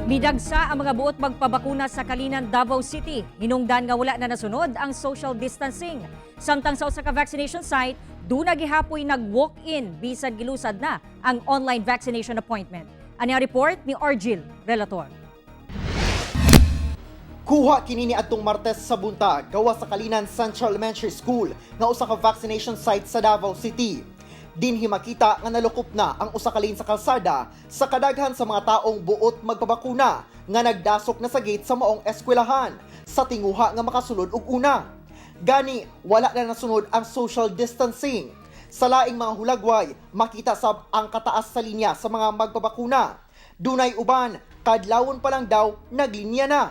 Midagsa ang mga buot magpabakuna sa Calinan, Davao City. Hinungdan nga wala na nasunod ang social distancing. Samtang sa usa ka vaccination site, duna gihapoy nag-walk-in bisan gilusad na ang online vaccination appointment. Ani ang report ni Argil Relator. Kuha kini ni adtong Martes sa buntag gawa sa Calinan Central Elementary School nga usa ka vaccination site sa Davao City. Dinhi makita nga nalukop na ang usa ka lane sa kalsada sa kadaghan sa mga taong buot magpabakuna nga nagdasok na sa gate sa maong eskwelahan sa tinguha nga makasulod og una. Gani wala na nasunod ang social distancing. Sa laing mga hulagway, makita sab ang kataas sa linya sa mga magpabakuna. Dunay uban, kadlawon pa lang daw naglinya na.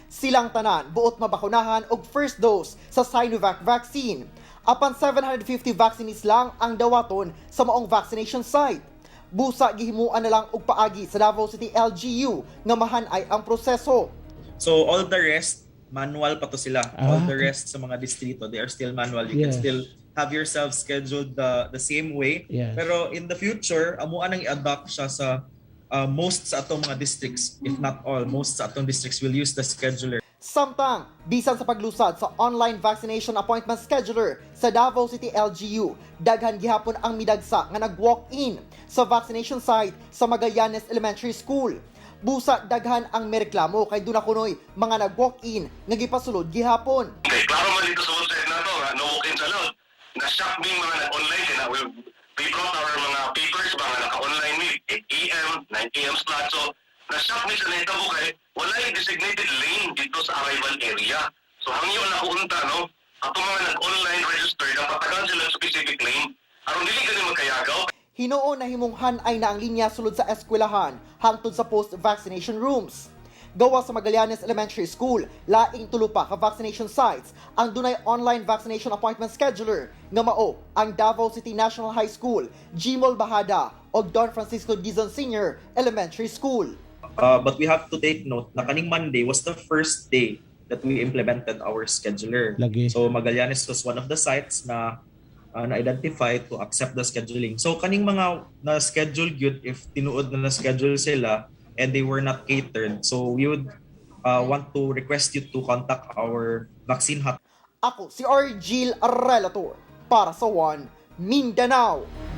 Silang tanan buot mabakunahan og first dose sa Sinovac vaccine. Apan 750 vaccinees lang ang dawaton sa maong vaccination site. Busa gihimuan na lang og paagi sa Davao City LGU nga mahanay ang proseso. So all the rest, manual pa to sila. All the rest sa mga distrito, they are still manual. You can still have yourself scheduled the same way. Pero in the future, amo anang i-adopt siya sa most sa atong mga districts, if not all, most sa atong districts will use the scheduler. Samtang, bisan sa paglusad sa online vaccination appointment scheduler sa Davao City LGU, daghan gihapon ang midagsa nga nag-walk-in sa vaccination site sa Magallanes Elementary School. Busa daghan ang mereklamo kay duna kunoy mga nag-walk-in nga gipasulod gihapon. Okay, klaro man dito sa website na to, nga, no walk-ins allowed. Na-shock mi mga nag-online kay na we brought our mga papers ba nga naka-online mi, 8 a.m., 9 a.m. slot. So, na-shock mi sa nahitabo kay walay designated lane dito sa arrival area. So, hangyo na ko unta, no? Ato mga nag-online register, napatagan sila sa specific lane. Aron dili gani magkayagaw. Hinuon na himong hanay na ang linya sulod sa eskwelahan hangtod sa post-vaccination rooms. Gawa sa Magallanes Elementary School, laing tulo pa ka vaccination sites ang dunay online vaccination appointment scheduler nga mao ang Davao City National High School, Gmol Bahada ug Don Francisco Dizon Sr. Elementary School. But we have to take note na kaning Monday was the first day that we implemented our scheduler. Lagi. So Magallanes was one of the sites na na-identify to accept the scheduling. So kaning mga na-schedule gyud, if tinuod na na-schedule sila and they were not catered. So we would want to request you to contact our vaccine hotline. Ako si Argil Relator para sa One Mindanao.